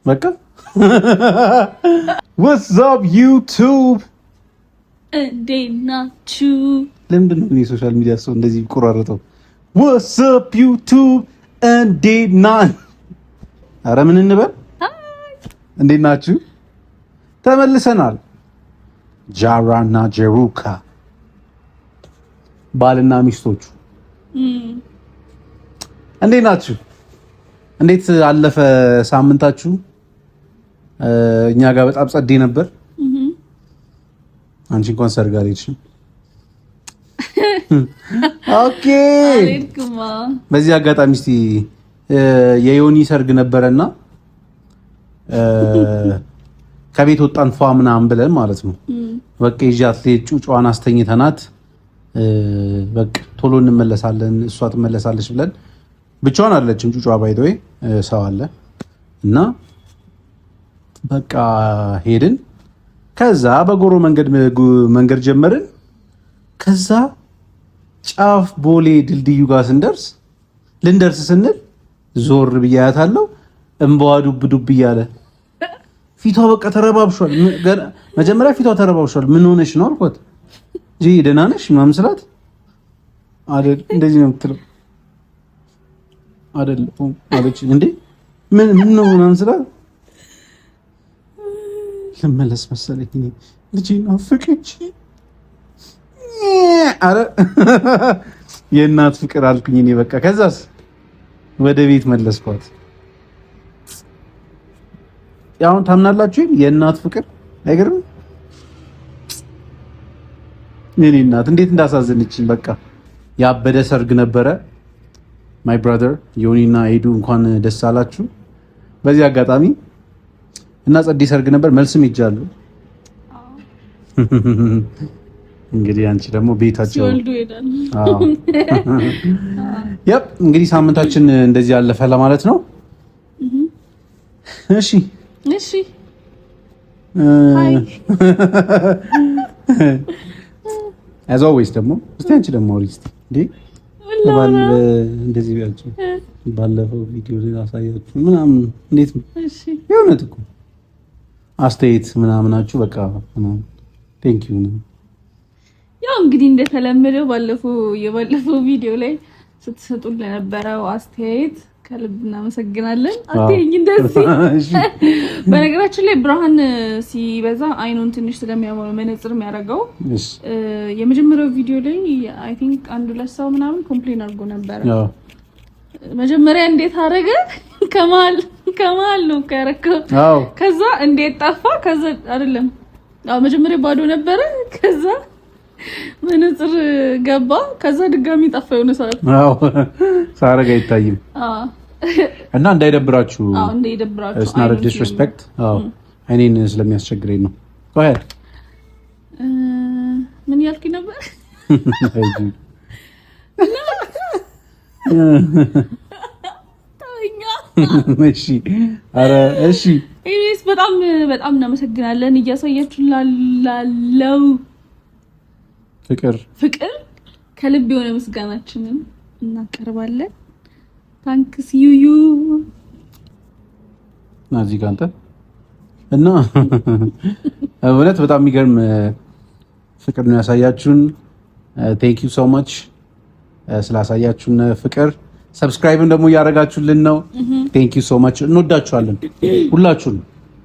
በቃ what's up YouTube? እንዴት ናችሁ? ለምንድን ነው የ social media ሰው እንደዚህ ቆራረጠው? What's up YouTube፣ እንዴት ና ኧረ ምን እንበል? እንዴት ናችሁ? ተመልሰናል። ጃራ እና ጀሩካ ባልና ሚስቶቹ እንዴት ናችሁ? እንዴት አለፈ ሳምንታችሁ? እኛ ጋር በጣም ጸዴ ነበር። አንቺ እንኳን ሰርግ አልሄድሽም። Okay። በዚህ አጋጣሚ እስቲ የዮኒ ሰርግ ነበረና ከቤት ወጣን ፏ ምናምን ብለን ማለት ነው። በቃ ይዣት ልሄድ ጩጫዋን አስተኝተናት በቃ ቶሎ እንመለሳለን እሷ ትመለሳለች ብለን፣ ብቻዋን አይደለችም ጩጫዋ፣ by the way ሰው አለ እና በቃ ሄድን። ከዛ በጎሮ መንገድ መንገድ ጀመርን። ከዛ ጫፍ ቦሌ ድልድዩ ጋር ስንደርስ፣ ልንደርስ ስንል ዞር ብዬ አያታለሁ። እንባዋ ዱብ ዱብ እያለ ፊቷ በቃ ተረባብሿል። መጀመሪያ ፊቷ ተረባብሿል። ምን ሆነሽ ነው አልኳት። ጂ ደህና ነሽ ምናምን ስላት አይደል እንደዚህ ነው የምትለው፣ አይደል አለች። እንዴ ምን ምን ነው ምናምን ስላት ልመለስ መሰለኝ ልጄ ናፈቀች። አረ የእናት ፍቅር አልኩኝ እኔ በቃ። ከዛስ ወደ ቤት መለስኳት። አሁን ታምናላችሁ? የእናት ፍቅር አይገርም? የኔ እናት እንዴት እንዳሳዘነችኝ። በቃ ያበደ ሰርግ ነበረ። My brother ዮኒና ኤዱ እንኳን ደስ አላችሁ። በዚህ አጋጣሚ እና ጸዴ ሰርግ ነበር። መልስም ሄጃለሁ። እንግዲህ አንቺ ደግሞ ቤታቸው። Yep፣ እንግዲህ ሳምንታችን እንደዚህ ያለፈ ለማለት ነው። እሺ። እሺ፣ hi። As always ደግሞ እስቲ አንቺ ደግሞ አውሪ እስቲ። እንዴ እንደዚህ ቢያችሁ ባለፈው ቪዲዮ ላይ አሳያችሁ ምናምን እንዴት ነው? እሺ። የእውነት እኮ አስተያየት ምናምናችሁ በቃ thank you። ያው እንግዲህ እንደተለመደው የባለፈው ቪዲዮ ላይ ስትሰጡን ለነበረው አስተያየት ከልብ እናመሰግናለን። አትይኝ እንደዚህ። በነገራችን ላይ ብርሃን ሲበዛ አይኑን ትንሽ ስለሚያመው መነጽር የሚያደርገው። የመጀመሪያው ቪዲዮ ላይ I think አንድ ሁለት ሰው ምናምን complain አድርጎ ነበረ። መጀመሪያ እንዴት አደረገ? ከመሀል ከመሀል ነው ያረከው። ከዛ እንዴት ጠፋ? ከዛ አይደለም፣ አዎ መጀመሪያ ባዶ ነበረ። ከዛ መነጽር ገባ። ከዛ ድጋሚ ጠፋ የሆነ ሰዓት። አዎ ሳረግ አይታይም። እና እንዳይደብራችሁ። አዎ እንዳይደብራችሁ። It's not a disrespect። አዎ አይኔን ስለሚያስቸግረኝ ነው። Go ahead። ምን ያልኩኝ ነበር? ተወኛ። እሺ፣ ኧረ እሺ። Anyways በጣም በጣም እናመሰግናለን እያሳያችሁ ላለው ፍቅር። ፍቅር ከልብ የሆነ ምስጋናችንን እናቀርባለን። Thanks ዩዩ። እና እዚህ ጋር አንተ እና እውነት በጣም የሚገርም ፍቅር ነው ያሳያችሁን። Thank you so much ስላሳያችሁን ፍቅር። Subscribe ም ደግሞ እያደረጋችሁልን ነው። Thank you so much። እንወዳችኋለን ሁላችሁን።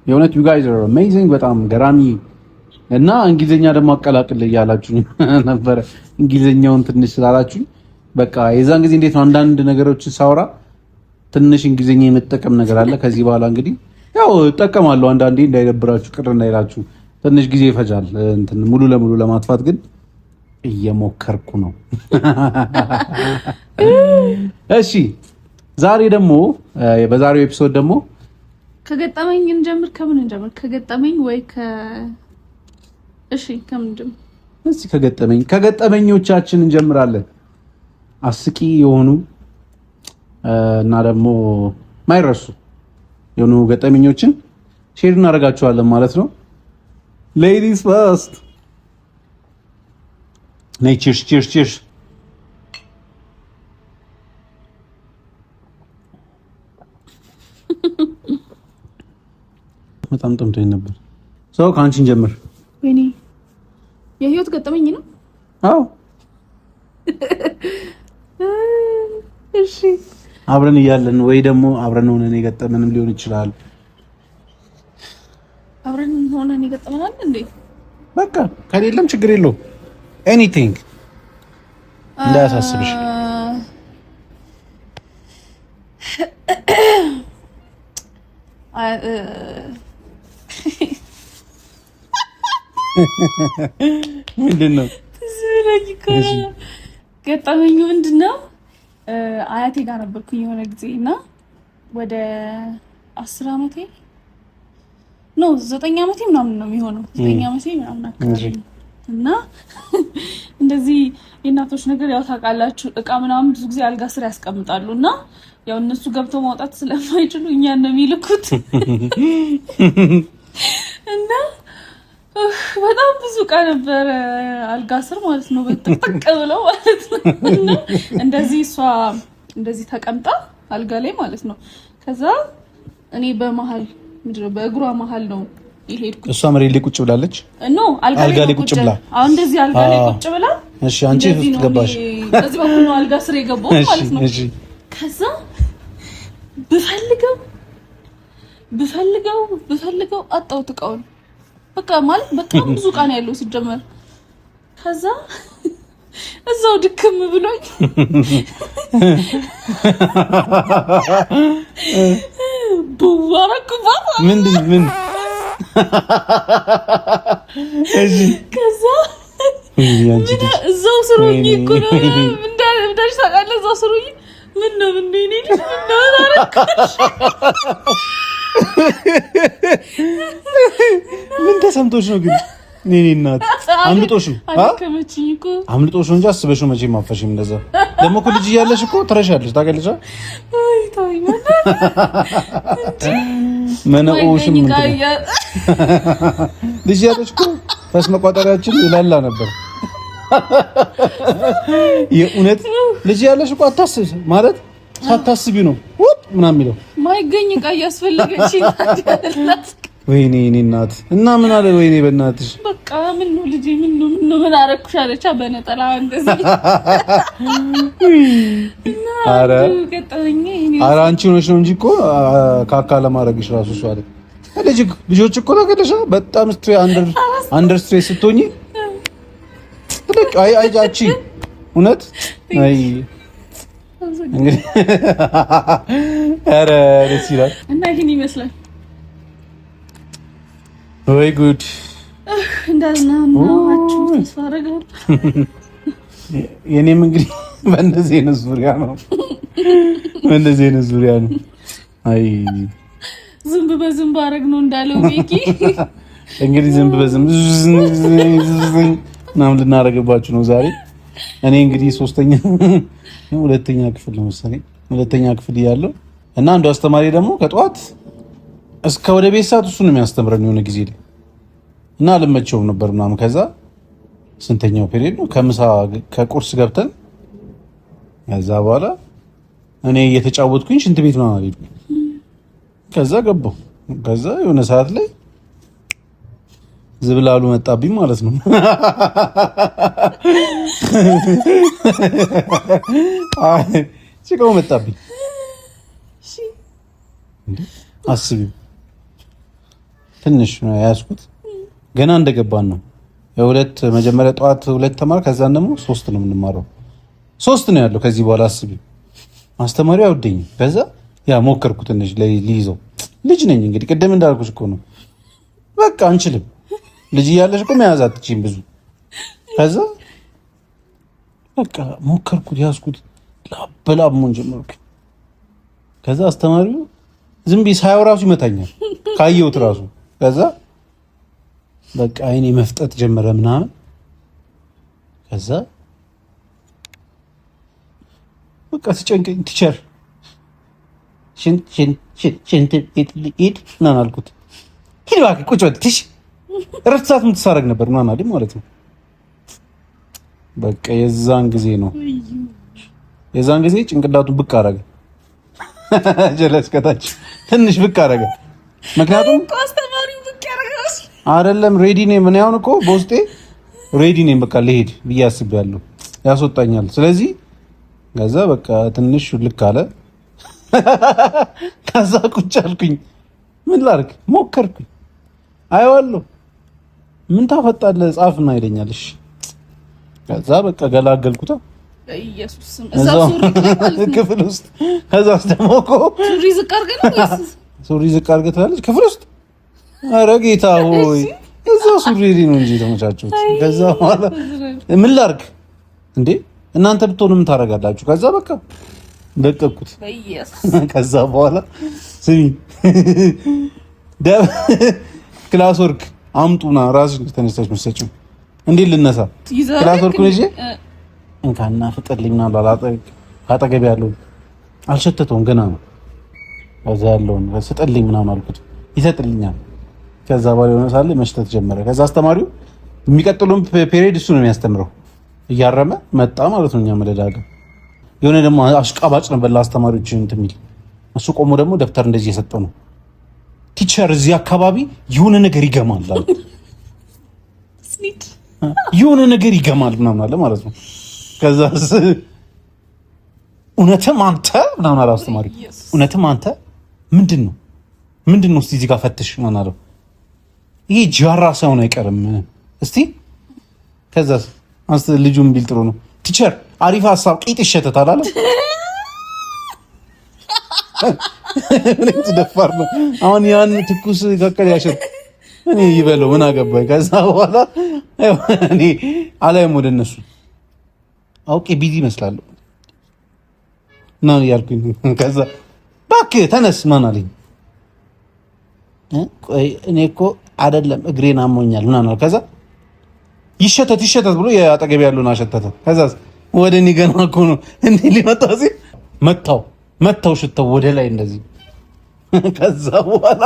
የእውነት you guys are amazing፣ በጣም ገራሚ። እና እንግሊዝኛ ደግሞ አቀላቅል እያላችሁ ነበረ። እንግሊዝኛውን ትንሽ ስላላችሁ በቃ የዛን ጊዜ እንዴት ነው አንዳንድ ነገሮችን ሳወራ ትንሽ እንግሊዝኛ የመጠቀም ነገር አለ። ከዚህ በኋላ እንግዲህ ያው እጠቀማለሁ አንዳንዴ፣ እንዳይደብራችሁ፣ ቅር እንዳይላችሁ። ትንሽ ጊዜ ይፈጃል እንትን ሙሉ ለሙሉ ለማጥፋት፣ ግን እየሞከርኩ ነው። እሺ፣ ዛሬ ደግሞ በዛሬው episode ደግሞ ከገጠመኝ እንጀምር። ከምን እንጀምር? ከገጠመኝ ወይ እሺ ከምን እንጀምር? እስኪ ከገጠመኞቻችን እንጀምራለን። አስቂኝ የሆኑ እና ደግሞ ማይረሱ የሆኑ ገጠመኞችን share እናደርጋችኋለን ማለት ነው። Ladies first። ነይ፣ cheers, cheers, cheers። በጣም ጠምቶኝ ነበር። ሰው ከአንቺን ጀምር። ወይኔ የህይወት ገጠመኝ ነው። አዎ እሺ፣ አብረን እያለን ወይ ደግሞ አብረን ሆነን የገጠመንም ሊሆን ይችላል። አብረን ሆነን የገጠመናል እንዴ? በቃ ከሌለም ችግር የለውም። Anything እንዳያሳስብሽ። ምንድን ነው ገጠመኙ? ምንድን ነው? አያቴ ጋር ነበርኩኝ የሆነ ጊዜ እና ወደ 10 ዓመቴ no 9 ዓመቴ ምናምን ነው የሚሆነው፣ 9 ዓመቴ ምናምን አካባቢ እና እንደዚህ የእናቶች ነገር ያው ታውቃላችሁ፣ እቃ ምናምን ብዙ ጊዜ አልጋ ስር ያስቀምጣሉ እና ያው እነሱ ገብተው ማውጣት ስለማይችሉ እኛን ነው የሚልኩት እና በጣም ብዙ እቃ ነበረ አልጋ ስር ማለት ነው፣ በጥቅጥቅ ብለው ማለት ነው። እና እንደዚህ እሷ እንደዚህ ተቀምጣ አልጋ ላይ ማለት ነው። ከዛ እኔ በመሀል ምንድን ነው በእግሯ መሀል ነው የሄድኩት። እሷ መሬት ላይ ቁጭ ብላለች። No አልጋ ላይ ቁጭ ብላ፣ አሁን እንደዚህ አልጋ ላይ ቁጭ ብላ። እሺ፣ አንቺ ውስጥ ገባሽ። በዚህ በኩል ነው አልጋ ስር የገባሁት ማለት ነው። ከዛ ብፈልገው ብፈልገው ብፈልገው አጣሁት እቃውን። በቃ ማለት በጣም ብዙ እቃ ነው ያለው ሲጀመር። ከዛ እዛው ድክም ብሎኝ ቡዋረኩባት። ምንድን ምን? እሺ፣ ከዛ እዛው ስሮኝ እኮ ነው እንዳልሽ ታውቃለህ። እዛው ስሮኝ ምን ነው ምን ነው የእኔ ልጅ ምን ነው አደረኩሽ? ምን ተሰምቶሽ ነው ግን? እኔ እናት አምልጦሽ ነው አምልጦሽ ነው እንጂ አስበሽው መቼም አፈሽም። እንደዛ ደግሞ እኮ ልጅ እያለሽ እኮ ትረሻለሽ ታውቂያለሽ። መነኦሽም ልጅ እያለሽ እኮ ፈስ መቋጠሪያችን ይላላ ነበር። የእውነት ልጅ እያለሽ እኮ አታስብ ማለት ሳታስቢ ነው ውጥ ምናምን የሚለው ማይገኝ ዕቃ እያስፈለገች። ወይኔ እኔ እናት እና ምን አለ ወይኔ በእናትሽ በቃ ምን ነው ልጄ ምን ነው ምን ነው ምን አደረኩሽ አለቻ በነጠላ እንደዚህ። ኧረ ኧረ አንቺ ሆነሽ ነው እንጂ እኮ ካካ ለማድረግሽ ራሱ እሱ አይደል። ልጅ ልጆች እኮ ታውቂያለሽ በጣም under stress ስትሆኚ ትልቅ አይ አይ አቺ እውነት አይ እንግዲህ ኧረ ደስ ይላል። እና ይሄን ይመስላል። ወይ ጉድ! እንዳዝናናችሁ ተስፋ አደርጋለሁ። የኔም እንግዲህ በእንደዚህ አይነት ዙሪያ ነው፣ በእንደዚህ አይነት ዙሪያ ነው። አይ ዝንብ በዝንብ አደረግ ነው እንዳለው ቤኪ። እንግዲህ ዝንብ በዝንብ ምናምን ልናደርግባችሁ ነው ዛሬ። እኔ እንግዲህ ሶስተኛ ሁለተኛ ክፍል ነው መሰለኝ፣ ሁለተኛ ክፍል እያለሁ እና አንዱ አስተማሪ ደግሞ ከጠዋት እስከ ወደ ቤት ሰዓት እሱ ነው የሚያስተምረን የሆነ ጊዜ ላይ እና አልመቸውም ነበር ምናምን። ከዛ ስንተኛው period ነው ከምሳ ከቁርስ ገብተን ከዛ በኋላ እኔ እየተጫወትኩኝ ሽንት ቤት ምናምን አልሄድኩም። ከዛ ገባሁ። ከዛ የሆነ ሰዓት ላይ ዝብላሉ መጣብኝ ማለት ነው። ጭቃው መጣብኝ። አስቢው ትንሽ ነው የያዝኩት። ገና እንደገባን ነው የሁለት መጀመሪያ ጠዋት ሁለት ተማር፣ ከዛን ደግሞ ሶስት ነው የምንማረው። ሶስት ነው ያለው ከዚህ በኋላ አስቢው። ማስተማሪው አይወደኝም። ከዛ ያ ሞከርኩ ትንሽ ሊይዘው። ልጅ ነኝ እንግዲህ ቅድም እንዳልኩሽ እኮ ነው። በቃ አንችልም። ልጅ እያለሽ እኮ መያዝ አትችይም ብዙ። ከዛ በቃ ሞከርኩት፣ ያዝኩት፣ ላብ መሆን ጀመርኩ። ከዛ አስተማሪው ዝም ብዬ ሳየው ራሱ ይመታኛል ካየሁት ራሱ። ከዛ በቃ አይኔ መፍጠጥ ጀመረ ምናምን። ከዛ በቃ ሲጨንቀኝ teacher ሽንት ቤት ልሂድ ምናምን አልኩት። ሂድ እባክህ ቁጭ በል ትሽ እረፍት ሰዓት የምትሳረግ ነበር ምናምን አለኝ ማለት ነው። በቃ የዛን ጊዜ ነው የዛን ጊዜ ጭንቅላቱን ብቅ አደረገ። ጀለስ ከታች ትንሽ ብቅ አደረገ። ምክንያቱም አይደለም ready ነኝ። ምን ያሁን እኮ በውስጤ ready ነኝ፣ በቃ ልሄድ ብዬ አስቤያለሁ። ያስወጣኛል። ስለዚህ ከዛ በቃ ትንሽ ልክ አለ። ከዛ ቁጭ አልኩኝ። ምን ላድርግ ሞከርኩኝ። አየዋለሁ። ምን ታፈጣለህ? ጻፍና ይለኛል። እሺ ከዛ በቃ ገላገልኩታ ክፍል ውስጥ። ከዛ ደግሞ እኮ ሱሪ ዝቅ አድርገህ ነው ወይስ ሱሪ ዝቅ አድርገህ ትላለች ክፍል ውስጥ። ኧረ ጌታ ሆይ እዛ ሱሪ ነው እንጂ የተመቻቸሁት። ከዛ በኋላ ምን ላድርግ እንዴ እናንተ ብትሆኑ ምን ታደርጋላችሁ? ከዛ በቃ ለቀቅኩት። ከዛ በኋላ ስሚ class work አምጡና ራስሽ ተነስተሽ መሰጭው እንዴት ልነሳ? class work ኡን ይዤ እንካና ፍጠልኝ ምናምን አጠገብ ያለው አልሸተተውም ገና ነው። ከዛ ያለውን ስጥልኝ ምናምን አልኩት፣ ይሰጥልኛል። ከዛ በኋላ የሆነ ሳለ መሽተት ጀመረ። ከዛ አስተማሪው የሚቀጥለውን period እሱ ነው የሚያስተምረው እያረመ መጣ ማለት ነው። እኛ መደዳ ጋር የሆነ ደግሞ አሽቃባጭ ነበር ለአስተማሪዎች እንትን የሚል እሱ ቆሞ ደግሞ ደብተር እንደዚህ የሰጠው ነው። Teacher እዚህ አካባቢ የሆነ ነገር ይገማል አለ፣ የሆነ ነገር ይገማል ምናምን አለ ማለት ነው። ከዛ እውነትም አንተ ምናምን አለ አስተማሪ፣ እውነትም አንተ ምንድን ነው ምንድን ነው እስቲ እዚህ ጋር ፈትሽ ምናምን አለው። ይሄ ጃራ ሳይሆን አይቀርም እስቲ ከዛ ልጁም ቢል ጥሩ ነው። Teacher አሪፍ ሀሳብ ቂጥ ይሸተታል አለ። ደፋር ነው። አሁን ያን ትኩስ ከከል ያሸት እኔ ይበለው ምን አገባኝ። ከዛ በኋላ እኔ አላይም ወደ እነሱ አውቄ busy ይመስላለሁ እና እያልኩኝ ከዛ እባክህ ተነስ ማን አለኝ። ቆይ እኔ እኮ አይደለም እግሬን አሞኛል ምናምን አለ። ከዛ ይሸተት ይሸተት ብሎ የአጠገብ ያለውን አሸተተ። ከዛ ወደ እኔ ገና እኮ ነው እንዴ ሊመጣ ሲል መታው መታው ሽተው ወደ ላይ እንደዚህ። ከዛ በኋላ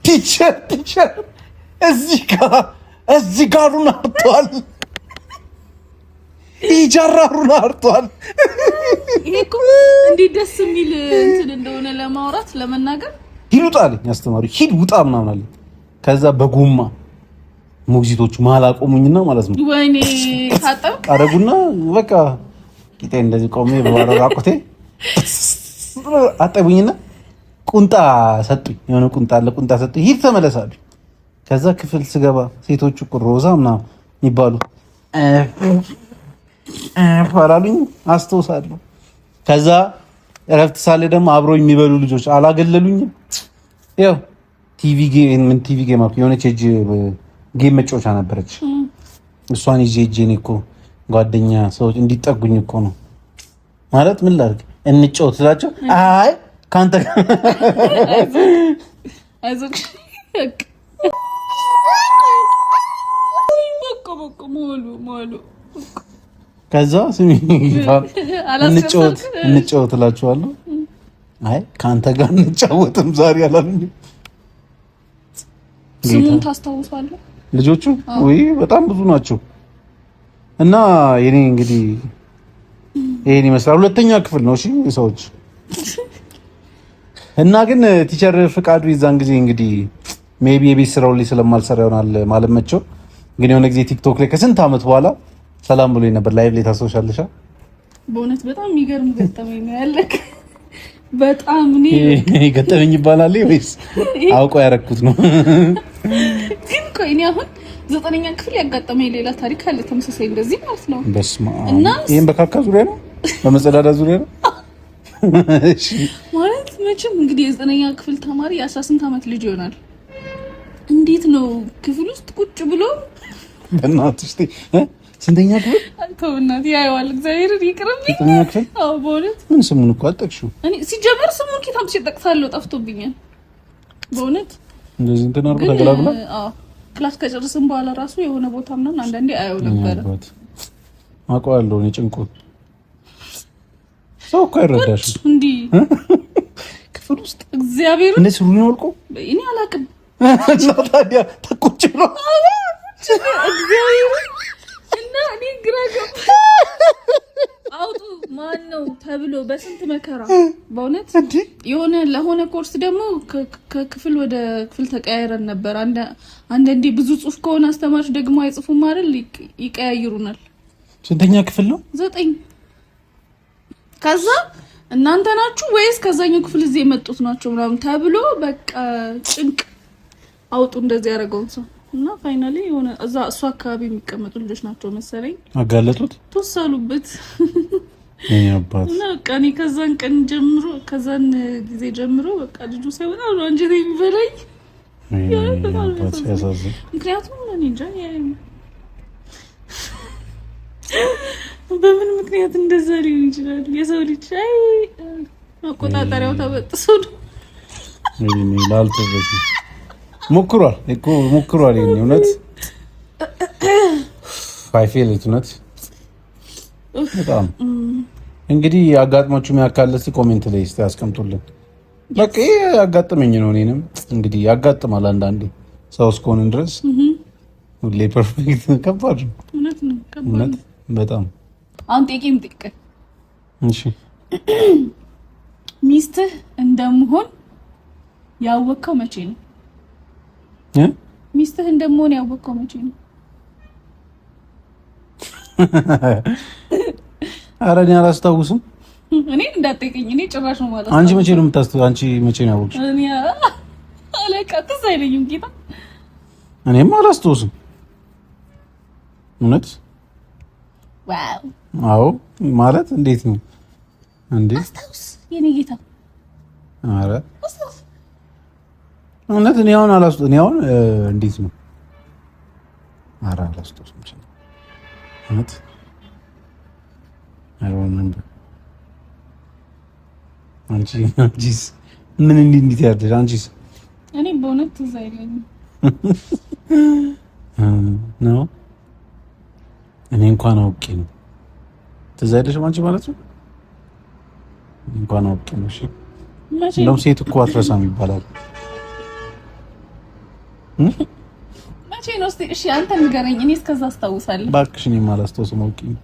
teacher teacher እዚህ ጋር እዚህ ጋር ሩን አርቷል፣ ይጃራሩን አርቷል። ይሄ እኮ እንዴት ደስ የሚል እንትን እንደሆነ ለማውራት ለመናገር ሂድ ውጣ አለኝ አስተማሪ፣ ሂድ ውጣ ምናምን አለኝ። ከዛ በጎማ ሞግዚቶቹ መሀል አቆሙኝና ማለት ነው። ወይኔ ታጠብክ አረጉና በቃ ቂጤ እንደዚህ ቆሜ በባዶ ራቁቴ አጠቡኝና ቁንጣ ሰጡኝ። የሆነ ቁንጣ አለ፣ ቁንጣ ሰጡኝ። ሂድ ተመለስ አሉኝ። ከዛ ክፍል ስገባ ሴቶቹ ሮዛ ምናምን የሚባሉ አላሉኝ፣ አስታውሳለሁ። ከዛ እረፍት ሳለ ደግሞ አብረው የሚበሉ ልጆች አላገለሉኝም። ያው TV game ምን TV game አልኩ፣ የሆነች የእጅ game መጫወቻ ነበረች። እሷን ይዤ ሂጅ እኔ እኮ ጓደኛ ሰዎች እንዲጠጉኝ እኮ ነው ማለት ምን ላድርግ እንጫወት ስላቸው አይ ከአንተ ጋር ከዛ ስሚ እንጫወት እንጫወት እላችኋለሁ። አይ ከአንተ ጋር እንጫወትም ዛሬ አላሉኝም። ስሙን ታስታውሳለህ? ልጆቹ ወይ በጣም ብዙ ናቸው። እና የኔ እንግዲህ ይሄን ይመስላል። ሁለተኛ ክፍል ነው። እሺ ሰዎች እና ግን teacher ፍቃዱ የዛን ጊዜ እንግዲህ maybe የቤት ስራው ላይ ስለማልሰራ ይሆናል ማለመቸው። ግን የሆነ ጊዜ ቲክቶክ ላይ ከስንት ዓመት በኋላ ሰላም ብሎ ነበር። live ላይ ታስታውሻለሽ? በእውነት በጣም የሚገርም ገጠመኝ ነው ያለክ። በጣም እኔ ገጠመኝ ይባላል ወይስ አውቆ ያረኩት ነው? ግን ቆይ እኔ አሁን ዘጠነኛ ክፍል ያጋጠመኝ ሌላ ታሪክ አለ ተመሳሳይ እንደዚህ ማለት ነው። በስመ አብ። እና ይሄን በካካ ዙሪያ ነው፣ በመጸዳዳ ዙሪያ ነው። እሺ ማለት መቼም እንግዲህ የዘጠነኛ ክፍል ተማሪ የአስራ ስንት ዓመት ልጅ ይሆናል። እንዴት ነው ክፍል ውስጥ ቁጭ ብሎ በእናትሽ ስንተኛ ክፍል? ተው እናትህ ያየዋል። እግዚአብሔርን ይቅርብኝ። ዘጠነኛ ክፍል? አዎ በእውነት ምን ስሙን እኮ አልጠቅሽው። እኔ ሲጀመር ስሙን ኬት አምጥቼ እጠቅሳለሁ? ጠፍቶብኛል በእውነት እንደዚህ እንትን አድርጎ ተገላግሏል። አዎ class ከጨርስን በኋላ ራሱ የሆነ ቦታ ምናምን አንዳንዴ አየው ነበረ። አውቀዋለሁ እኔ ጭንቁን ሰው እኮ አይረዳሽም። እንዲህ ክፍል ውስጥ እግዚአብሔር እንደ ሱሪውን አውልቆ እኔ አላውቅም። እና ታዲያ ተቆጭ ነው እግዚአብሔር እና እኔ ግራ ገባ። አውጡ ማን ነው ተብሎ በስንት መከራ በእውነት የሆነ ለሆነ ኮርስ ደግሞ ከክፍል ወደ ክፍል ተቀያይረን ነበር። አንዳንዴ ብዙ ጽሁፍ ከሆነ አስተማሪዎች ደግሞ አይጽፉም አይደል? ይቀያይሩናል። ስንተኛ ክፍል ነው? 9። ከዛ እናንተ ናችሁ ወይስ ከዛኛው ክፍል እዚህ የመጡት ናቸው ምናምን ተብሎ በቃ ጭንቅ። አውጡ እንደዚህ ያደረገውን ሰው። እና finally የሆነ እዛ እሱ አካባቢ የሚቀመጡ ልጆች ናቸው መሰለኝ አጋለጡት፣ ተወሰሉበት። እና በቃ እኔ ከዛን ቀን ጀምሮ፣ ከዛን ጊዜ ጀምሮ በቃ ልጁ ሳይወጣ ነው አንጀቴ የሚበላኝ። ምክንያቱም እኔ እንጃ በምን ምክንያት እንደዛ ሊሆን ይችላል። የሰው ልጅ አይ መቆጣጠሪያው ተበጥሶ ነው። ሞክሯል እኮ ሞክሯል። ይሄን እውነት I feel እውነት በጣም እንግዲህ አጋጥሟችሁ የሚያውቅ እስቲ comment ላይ እስቲ አስቀምጡልን። በቃ ይሄ ያጋጥመኝ ነው። እኔንም እንግዲህ ያጋጥማል አንዳንዴ፣ ሰው እስከሆንን ድረስ ሁሌ perfect ከባድ ነው። እውነት ነው፣ ከባድ ነው በጣም። አሁን ጥያቄም ጥቅ እሺ፣ ሚስትህ እንደምሆን ያወቅከው መቼ ነው? ሚስትህ እንደምሆን ያወቅከው መቼ ነው? ኧረ እኔ አላስታውስም። እኔ እንዳትጠይቀኝ፣ እኔ ጭራሽ ነው ማለት። አንቺ መቼ ነው የምታስታውስ? አንቺ መቼ ነው ያወቅሽው? እኔ አለቃ ትዝ አይለኝም ጌታ። እኔም አላስታውስም እውነት። Wow። አዎ፣ ማለት እንዴት ነው እንዴ? አስታውስ የኔ ጌታ። ኧረ አስታውስ። እውነት እኔ አሁን አላስታውስም። እኔ አሁን እንዴት ነው? ኧረ አላስታውስም እውነት። I don't remember። አንቺስ ምን እንዲህ እንዲህ ያለሽ አንቺስ? እኔ በእውነት ትዝ አይለኝም። ነው፣ እኔ እንኳን አውቄ ነው። ትዝ አይልሽም አንቺ ማለት ነው። እንኳን አውቄ ነው። እሺ፣ እንደውም ሴት እኮ አትረሳም ይባላል። መቼ ነው እስቲ? እሺ አንተ ንገረኝ፣ እኔ እስከዛ አስታውሳለሁ። እባክሽ እኔም አላስታውስም፣ አውቄ ነው።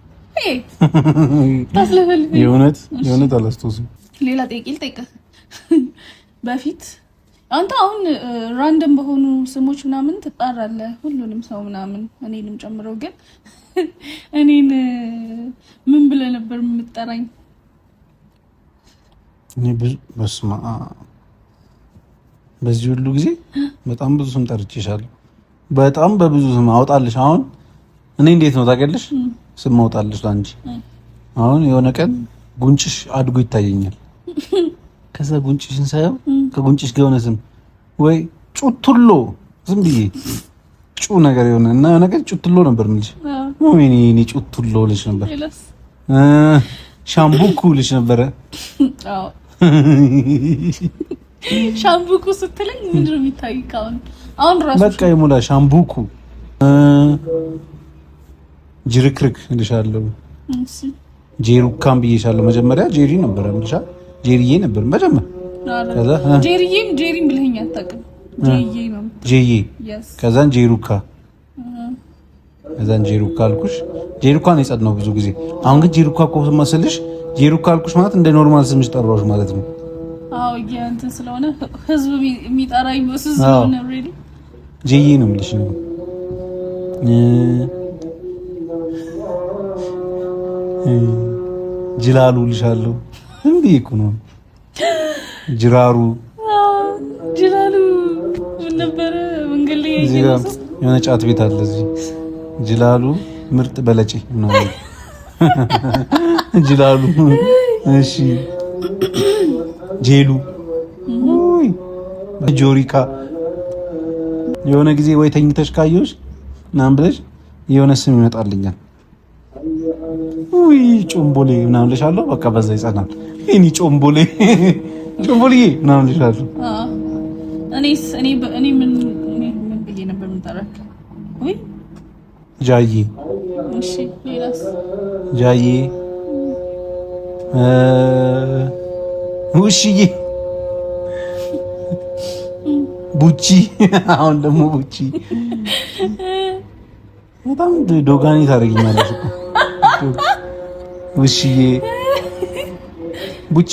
ታስለፈልፈኝ። የእውነት የእውነት አላስታውስም። ሌላ ጥያቄ ልጠይቅህ። በፊት አንተ አሁን random በሆኑ ስሞች ምናምን ትጣራለህ፣ ሁሉንም ሰው ምናምን እኔንም ጨምሮ። ግን እኔን ምን ብለህ ነበር የምትጠራኝ? እኔ ብዙ፣ በስመ አብ፣ በዚህ ሁሉ ጊዜ በጣም ብዙ ስም ጠርቼሻለሁ። በጣም በብዙ ስም አውጣልሽ። አሁን እኔ እንዴት ነው ታውቂያለሽ? ስም አውጣልሽ ለአንቺ። አሁን የሆነ ቀን ጉንጭሽ አድጎ ይታየኛል። ከዛ ጉንጭሽን ሳየው ከጉንጭሽ ጋር የሆነ ስም ወይ ጩቱሎ፣ ዝም ብዬ ጩ ነገር የሆነ እና የሆነ ቀን ጩቱሎ ነበር የምልሽ። ወይኔ እኔ ጩቱሎ ልሽ ነበር። ሻምቡኩ ልሽ ነበረ። ሻምቡኩ ስትለኝ ምንድን ነው የሚታይህ? አሁን አሁን ራሱ በቃ የሞላ ሻምቡኩ፣ ጅርክርክ እልሻለሁ። ጄሩካም ብዬሻለሁ። መጀመሪያ ጄሪ ነበረ የምልሻ፣ ጄሪዬ ነበር መጀመሪያ። ከዛ ጄሪዬም ጄሪም ብለኸኝ አታውቅም። ጄዬ ነው። ጄዬ። ከዛን ጄሩካ፣ ከዛን ጄሩካ አልኩሽ። ጄሩካ ነው የጸድነው ብዙ ጊዜ። አሁን ግን ጄሩካ እኮ ስመስልሽ ጄሩካ አልኩሽ ማለት እንደ normal ስምሽ ጠራሁሽ ማለት ነው። አዎ፣ እንትን ስለሆነ ህዝብ የሚጠራኝ በሱ ስለሆነ really ጄዬ ነው የምልሽ ነው። ጅላሉ ልሻለሁ። ዝም ብዬ እኮ ነው። ጅራሩ። ጅላሉ ምን ነበረ መንገድ ላይ? እዚህ ጋር የሆነ ጫት ቤት አለ። እዚህ ጅላሉ ምርጥ በለጬ ምናምን ጅላሉ። እሺ፣ ጄሉ፣ ውይ ጆሪካ፣ የሆነ ጊዜ ወይ ተኝተሽ ካየሁሽ ምናምን ብለሽ የሆነ ስም ይመጣልኛል። ውይ ጮምቦሌ ምናምን ልሻለሁ። በቃ በዛ ይጸናል። እኔ ጮምቦሌ ጮምቦሌ ምናምን ልሻለሁ። እኔስ እኔ ምን ምን ብዬ ነበር የምጠራክ? ውይ ጃዬ። እሺ ሌላስ? ጃዬ፣ ውሽዬ፣ ቡቺ። አሁን ደግሞ ቡቺ። በጣም ዶጋኒ ታደርጊኛለሽ እኮ። ውሽዬ ቡቺ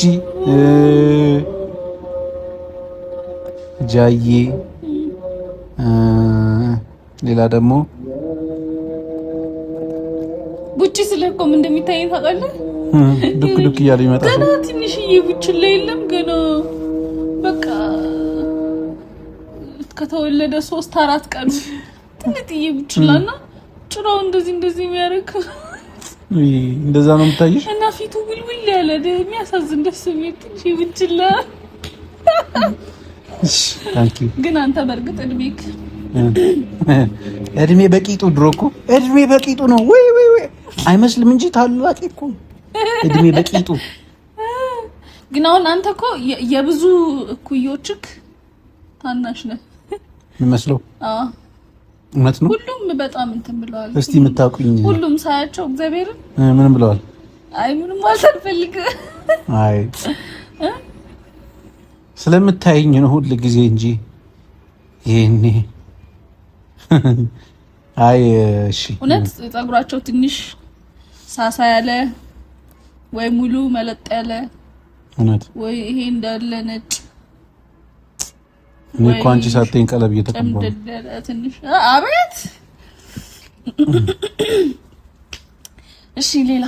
ጃዬ ሌላ ደግሞ ቡቺ ስልህ እኮ ምን እንደሚታየኝ ታውቃለህ? ዱክ ዱክ እያለ ይመጣል። ገና ትንሽዬ ቡችላ የለም ገና በቃ ከተወለደ 3-4 ቀን ትንጥዬ ቡችላና ጭራው እንደዚህ እንደዚህ የሚያደርግ እንደዛ ነው የምታይሽ። እና ፊቱ ውልውል ያለ የሚያሳዝን ደስ የሚል ትንሽ ቡችላ። ግን አንተ በእርግጥ እድሜክ እድሜ በቂጡ ድሮ እኮ እድሜ በቂጡ ነው ወይ ወይ ወይ አይመስልም እንጂ ታላቅ እኮ እድሜ በቂጡ። ግን አሁን አንተ እኮ የብዙ እኩዮችክ ታናሽ ነህ የሚመስለው። አዎ እውነት ነው። ሁሉም በጣም እንትን ብለዋል። እስቲ የምታውቁኝ ሁሉም ሳያቸው እግዚአብሔርን ምንም ብለዋል። አይ ምንም ማለት አልፈልግም። አይ ስለምታይኝ ነው ሁል ጊዜ እንጂ ይሄኔ አይ እሺ፣ እውነት ፀጉራቸው ትንሽ ሳሳ ያለ ወይ ሙሉ መለጥ ያለ እውነት ወይ ይሄ እንዳለ ነጭ። እኔ እኮ አንቺ ሳትይኝ ቀለብ እየተቀባሁ ትንሽ። አቤት። እሺ፣ ሌላ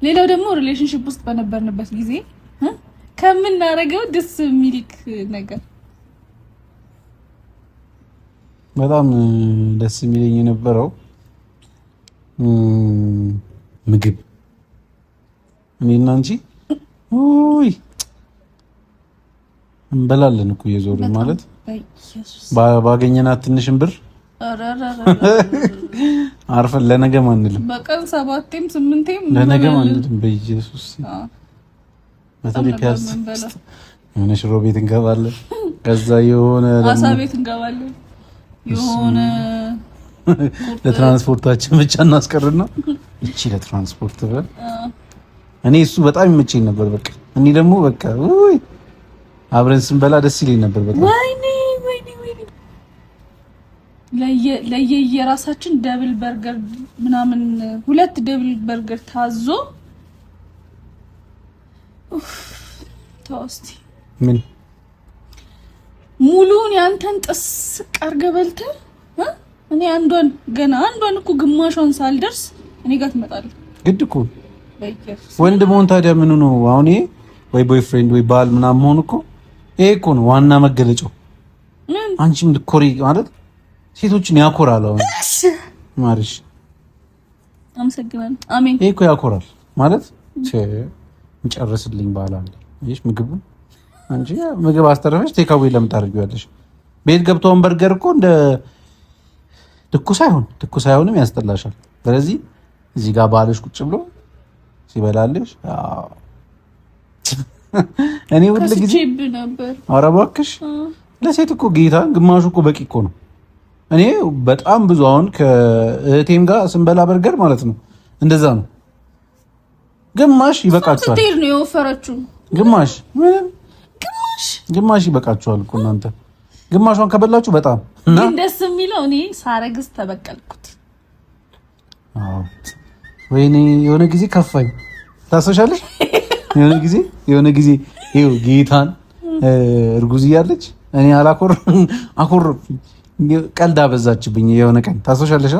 ሌላው ደግሞ relationship ውስጥ በነበርንበት ጊዜ ከምናደርገው ደስ የሚልክ ነገር በጣም ደስ የሚለኝ የነበረው ምግብ እኔና አንቺ ውይ እንበላለን እኮ እየዞርን ማለት ባገኘናት ትንሽን ብር አርፈን ለነገም አንልም። በቀን 7ም 8ም ለነገም አንልም። በኢየሱስ በተለይ ፒያሳ የሆነ ሽሮ ቤት እንገባለን። ከዛ የሆነ አሳ ቤት እንገባለን። የሆነ ለትራንስፖርታችን ብቻ እናስቀርና እቺ ለትራንስፖርት ብለን እኔ እሱ በጣም ይመቸኝ ነበር። በቃ እኔ ደግሞ በቃ ውይ አብረን ስንበላ ደስ ይለኝ ነበር በጣም። ወይኔ ወይኔ ወይኔ ለየየራሳችን double burger ምናምን 2 double burger ታዞ ተው እስቲ ምን ሙሉውን ያንተን ጥስቅ አድርገህ በልተህ እኔ አንዷን ገና አንዷን እኮ ግማሿን ሳልደርስ እኔ ጋር ትመጣለህ። ግድ እኮ ወንድ መሆን ታዲያ ምኑ ነው አሁን? ይሄ ወይ boyfriend ወይ ባል ምናምን መሆን እኮ ይሄ እኮ ነው ዋና መገለጫው። አንቺም ልኮሪ ማለት ሴቶችን ያኮራል። አሁን ማርሽ አመሰግናለሁ። አሜን። ይሄ እኮ ያኮራል ማለት እንጨርስልኝ ባል አለ። ይሽ ምግቡን አንቺ ምግብ አስተረፈሽ takeaway ለምን ታደርጊዋለሽ? ቤት ገብቶውን በርገር እኮ እንደ ትኩስ አይሆን ትኩስ አይሆንም፣ ያስጠላሻል። ስለዚህ እዚህ ጋር ባልሽ ቁጭ ብሎ ሲበላልሽ እኔ ሁል ጊዜ ኧረ እባክሽ ለሴት እኮ ጌታ ግማሹ እኮ በቂ እኮ ነው። እኔ በጣም ብዙ አሁን ከእህቴም ጋር ስንበላ በርገር ማለት ነው እንደዛ ነው። ግማሽ ይበቃችኋል። ነው የወፈረችው ግማሽ ምንም ግማሽ ይበቃችኋል እኮ እናንተ ግማሿን ከበላችሁ በጣም እና ደስ የሚለው እኔ ሳረግዝ ተበቀልኩት። አዎ ወይኔ የሆነ ጊዜ ከፋኝ ታስታውሻለሽ? የሆነ ጊዜ የሆነ ጊዜ ይኸው ጌታን እርጉዝ እያለች እኔ አላኮር አኮር ቀልድ አበዛችብኝ። የሆነ ቀን ታስታውሻለሽ?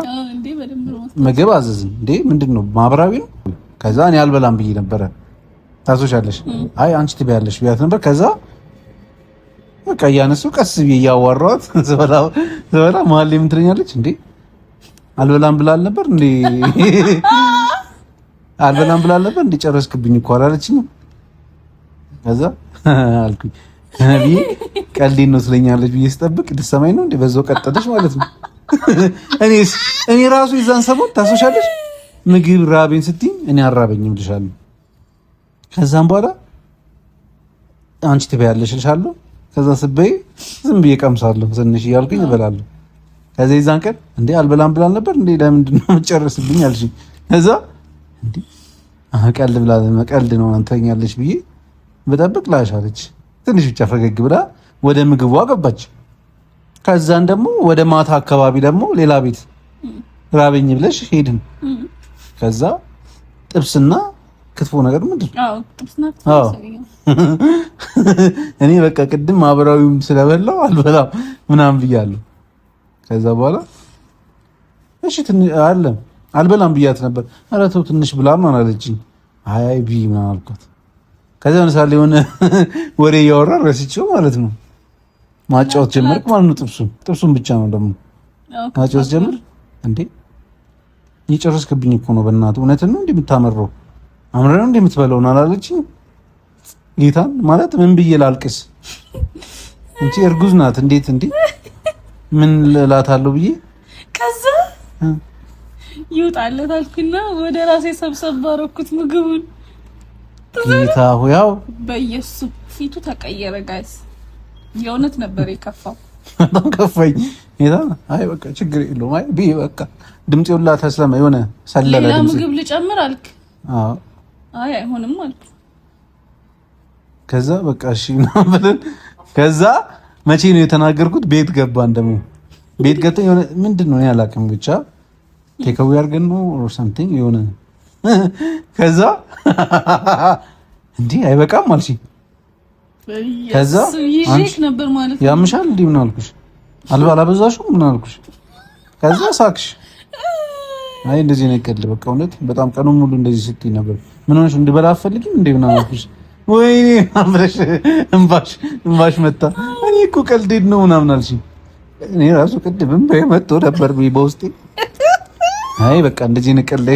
ምግብ አዘዝን እንዴ ምንድን ነው ማህበራዊ ነው። ከዛ እኔ አልበላም ብዬ ነበረ። ታስታውሻለሽ? አይ አንቺ ትበያለሽ ብያት ነበር። ከዛ በቃ እያነሱ ቀስ ብዬ እያዋራኋት ስበላ ስበላ መሀል ላይ ምን ትለኛለች እንዴ አልበላም ብላል ነበር እንዴ አልበላም ብላል ነበር እንዴ ጨረስክብኝ እኮ አላለችኝም። ከዛ አልኩኝ ብዬ ቀልዴን ነው ትለኛለች ብዬ ስጠብቅ ልትሰማኝ ነው እንዴ በዛው ቀጠለች ማለት ነው። እኔ ራሱ የዛን ሰሞን ታስታውሻለሽ ምግብ ራቤን ስትይኝ እኔ አልራበኝም ልሻለሁ። ከዛም በኋላ አንቺ ትበያለሽ እልሻለሁ። ከዛ ስበይ ዝም ብዬ ቀምሳለሁ ትንሽ እያልኩኝ እበላለሁ። ከዛ የዛን ቀን እንዴ አልበላም ብላል ነበር እንዴ ለምንድን ነው የምትጨርስብኝ አልሽኝ። ከዛ እንዴ ቀልድ ብላ ቀልድ ነው አንተኛለች ብዬ በጠብቅ ላሽ አለች። ትንሽ ብቻ ፈገግ ብላ ወደ ምግቧ ገባች። ከዛን ደግሞ ወደ ማታ አካባቢ ደግሞ ሌላ ቤት ራበኝ ብለሽ ሄድን። ከዛ ጥብስና ክትፎ ነገር ምንድን ነው? እኔ በቃ ቅድም ማህበራዊም ስለበላው አልበላም ምናምን ብያለሁ። ከዛ በኋላ እሺ ትንሽ አለ አልበላም ብያት ነበር። ኧረ ተው ትንሽ ብላ ምናምን አለችኝ። አይ ብይ ምናምን አልኳት። ከዛ ምሳሌ የሆነ ወሬ እያወራ ረስቼው ማለት ነው ማጫወት ጀመርክ ማለት ነው። ጥብሱን ብቻ ነው ደግሞ ማጫወት ጀምር። እንዴ የጨረስክብኝ እኮ ነው በእናትህ። እውነትን ነው እንዴ የምታመረው? አምረህ ነው እንዴ የምትበላው ነው አላለችኝ። ጌታን ማለት ምን ብዬ ላልቅስ? እንቺ እርጉዝ ናት። እንዴት እንዴ ምን እላታለሁ ብዬ ከዛ ይውጣለት አልኩና ወደ ራሴ ሰብሰብ አደረኩት ምግቡን። ጌታ ሆይ ያው በኢየሱስ ፊቱ ተቀየረ። Guys የእውነት ነበር የከፋው። በጣም ከፋኝ። ጌታ አይ በቃ ችግር የለውም አይ ብዬ በቃ ድምጼ ሁላ ተስለመ የሆነ ሰለለ። ሌላ ምግብ ልጨምር አልክ? አዎ። አይ አይሆንም አልክ። ከዛ በቃ እሺ ምናምን ብለን ከዛ መቼ ነው የተናገርኩት? ቤት ገባን። ደግሞ ቤት ገብተን የሆነ ምንድን ነው እኔ አላውቅም ብቻ takeaway አድርገን ነው or something የሆነ ከዛ እንዲህ አይበቃም አልሽኝ። ከዛ ነበር ማለት ያምሻል እንዲህ ምን አልኩሽ? አላበዛሽም ምን አልኩሽ? ከዛ ሳቅሽ። አይ እንደዚህ ነው ቀልድ በቃ እውነት በጣም ቀኑን ሙሉ እንደዚህ ስትይ ነበር። ምን ሆነሽ እንድበላ አትፈልጊም እንዴ ምናምን አልኩሽ። ወይኔ አምረሽ እንባሽ መጣ። እኔ እኮ ቀልዴን ነው ምናምን አልሽኝ። እኔ ራሱ ቅድም እንባዬ መጥቶ ነበር በውስጤ። አይ በቃ እንደዚህ ነው ቀልዴ፣